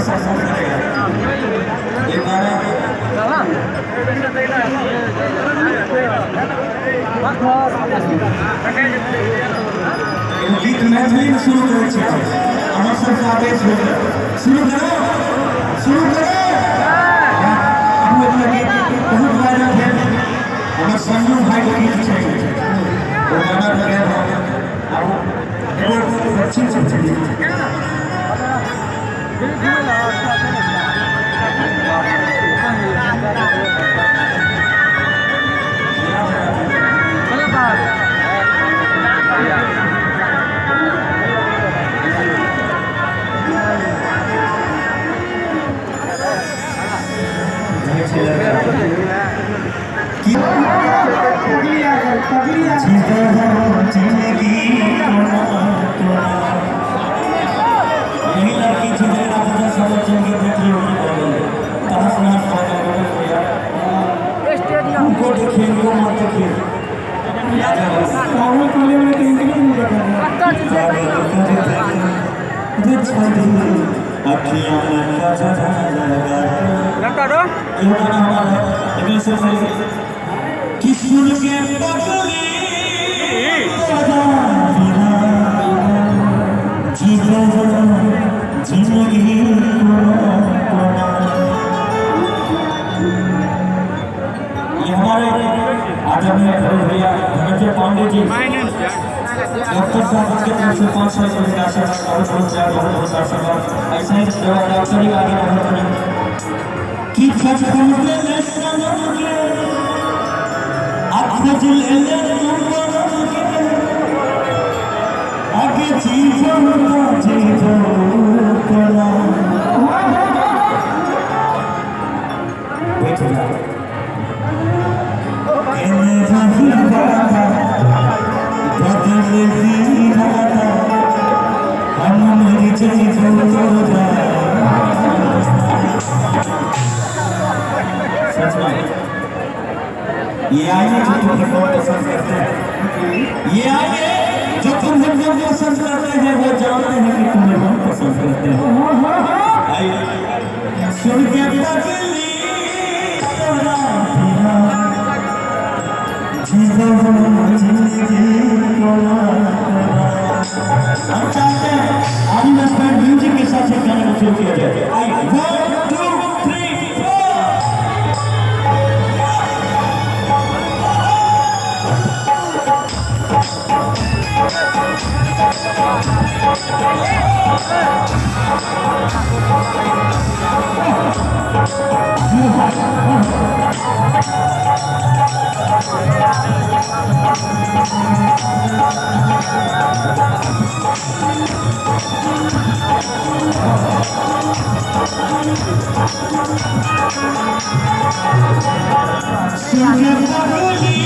Support करेगा। ये गाना गीत मैथिली में शुरू करै छी, अहाँ सबके आदेश हो गेल। शुरू करो, शुरू करो। हम अपना गीत बहुत वायरल भेल, हमर संजू भाई के गीत छै, ओ गाना पर गायब। आब एगो अच्छी चीज छै। यही लड़की थी जरा 50 बच्चों की बेटी होगी, तहस नहस हो गया। उनको देखिए, उनको मत देखिए। कि सुन के पगली जिंदगी। ये हमारे आदरणीय बड़े भैया धनंजय पांडे जी, डॉक्टर साहब के तरफ से 500 रुपये का आशीर्वाद, बहुत बहुत प्यार, बहुत बहुत आशीर्वाद। ऐसे ही सेवा डॉक्टरी आगे बढ़त रहे। कि जख्म ले सनम के खोज ले ले तू बरम के, आगे जीवन का जीवन कला बैठ जा। एने रही बाबा बदल दीवाना, हम मर जाइबो तोरा। सच में ये आइए जो तुम्हें बहुत पसंद करते हैं, ये आइए जो तुम्हें बहुत पसंद करते हैं, वो जानते हैं कि तुम्हें बहुत पसंद करते हैं। आइए सुन के पगली तोरा जीवन जिंदगी कोना। हम चाहते हैं आदिवास बैंड म्यूजिक के साथ एक गाने को शुरू किया जाए। आइए 1 2 3 4। सुन के पगली